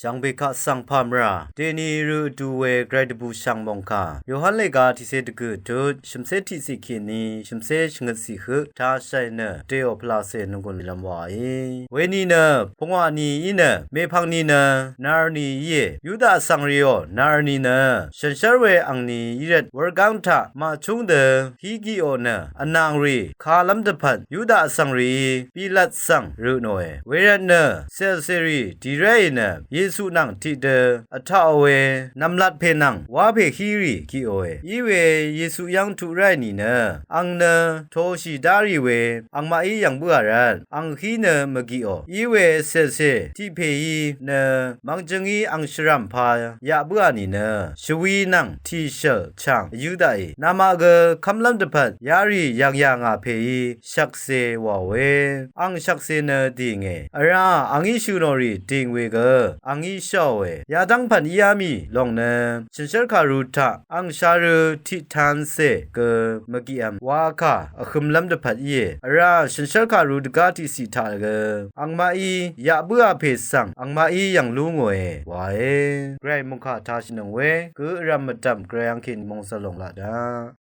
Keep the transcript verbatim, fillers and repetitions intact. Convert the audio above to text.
Shvngbe kaq svng pà mvrà dèni rø vdu we gvray dvbùshv̀ng mòngkà Yohan lèga tiqcé dvgø̀ tut shv̀mcé tiqciq kèní shv̀mcé shvngøtciq høq tashai nø dèò pvlacè nònggùn lv̄m wàí. Weni nø pungwà nìí nø mèpvng ni nø nvrni íe. Yuda vsvng rìò nvrni nø shànshér we angni í rvt wurgáng taq màchúng dø hí giqò nø vnàngrì kalv́m dvpvt Yuda vsvng rìí Pilat svng rø nòe. Wervt nø cèlcèrì dì ráì nø Yesu nvng tiqdø vtaqò we nv̀mlat pè nvng wá pè hí rì giqòe. Iwe Yesu yv́ng tuq ráì nìnø ang nø toshì dá rì we angmaqí yv̀ng bǿà rvt ang hí nø mvgiqò. Iwe cèlcè tiq pèí nø mvngjøngí ang shvrv̀m pa yaq bǿà nìnø shvwi nvng tìshø̀l chàng Yudaí namaq gø kv́mlv́m dvpvt yarì yv̀ngyà ngà pèí shvkse wàòe. Ang shvkse nø dìnge vrá angí shø̀ nò rì dìng we gø angí sháòe. Yadv́ng pv̀n íá mì lòng nø shànshér kàru taq ang sharø tiqtancè gø mvgiqv̄m wa kà vhømlv́m dvpvt íe. Vrá shànshér kàru dvgá tiqciq taq gø angmaqí yaq bǿà pè svng angmaqí yv̀ng lú ngòe wae. Gvray mòngkà tashìnøng we gø vrv̀m mvdv̀m gvray angkèní mòngzv̀l lòng laq daq.